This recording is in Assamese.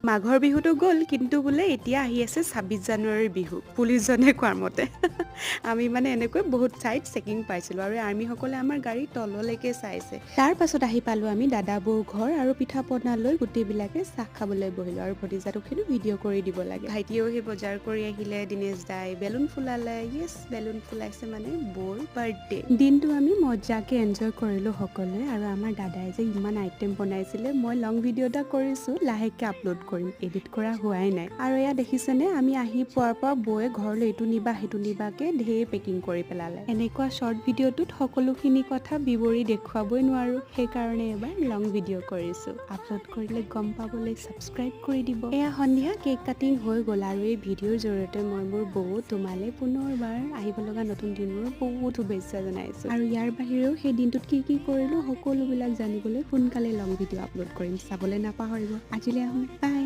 মাঘৰ বিহুটো গ'ল, কিন্তু বোলে এতিয়া আহি আছে 26 জানুৱাৰীৰ বিহু, পুলিচজনে কোৱাৰ মতে। আমি মানে এনেকৈ বহুত চাইড চেকিং পাইছিলোঁ আৰু আৰ্মিসকলে আমাৰ গাড়ীৰ তললৈকে চাইছে। তাৰ পাছত আহি পালোঁ আমি দাদা বৌৰ ঘৰ আৰু পিঠা পনা লৈ গোটেইবিলাকে চাহ খাবলৈ বহিলোঁ আৰু ভতিজাটোক হেনো ভিডিঅ' কৰি দিব লাগে। ভাইটিয়েও সেই বজাৰ কৰি আহিলে। দীনেশ দাই বেলুন ফুলালে। য়েছ, বেলুন ফুলাইছে মানে বৌৰ বাৰ্থডে। দিনটো আমি মজাকৈ এনজয় কৰিলোঁ সকলোৱে। আৰু আমাৰ দাদাই যে ইমান আইটেম বনাইছিলে, মই লং ভিডিঅ' এটা কৰিছোঁ, লাহেকৈ আপলোড কৰিম, এডিট কৰা হোৱাই নাই। আৰু এয়া দেখিছেনে, আমি আহি পোৱাৰ পৰা বৌয়ে ঘৰলৈ এইটো নিবা, সেইটো নিবাকে ঢেৰ পেকিং কৰি পেলালে। এনেকুৱা শ্বৰ্ট ভিডিঅ'টোত সকলোখিনি কথা বিৱৰি দেখুৱাবই নোৱাৰোঁ, সেইকাৰণে এবাৰ লং ভিডিঅ' কৰিছোঁ। আপলোড কৰিলে গম পাবলৈ ছাবস্ক্ৰাইব কৰি দিব। এয়া সন্ধিয়া কেক কাটিং হৈ গ'ল আৰু এই ভিডিঅ'ৰ জৰিয়তে মই মোৰ বৌ, তোমালৈ পুনৰবাৰ আহিব লগা নতুন দিনবোৰ বহুত শুভেচ্ছা জনাইছোঁ। আৰু ইয়াৰ বাহিৰেও সেই দিনটোত কি কি কৰিলোঁ, সকলোবিলাক জানিবলৈ সোনকালে লং ভিডিঅ' আপলোড কৰিম, চাবলৈ নাপাহৰিব। আজিলৈ আহোঁ, বাই।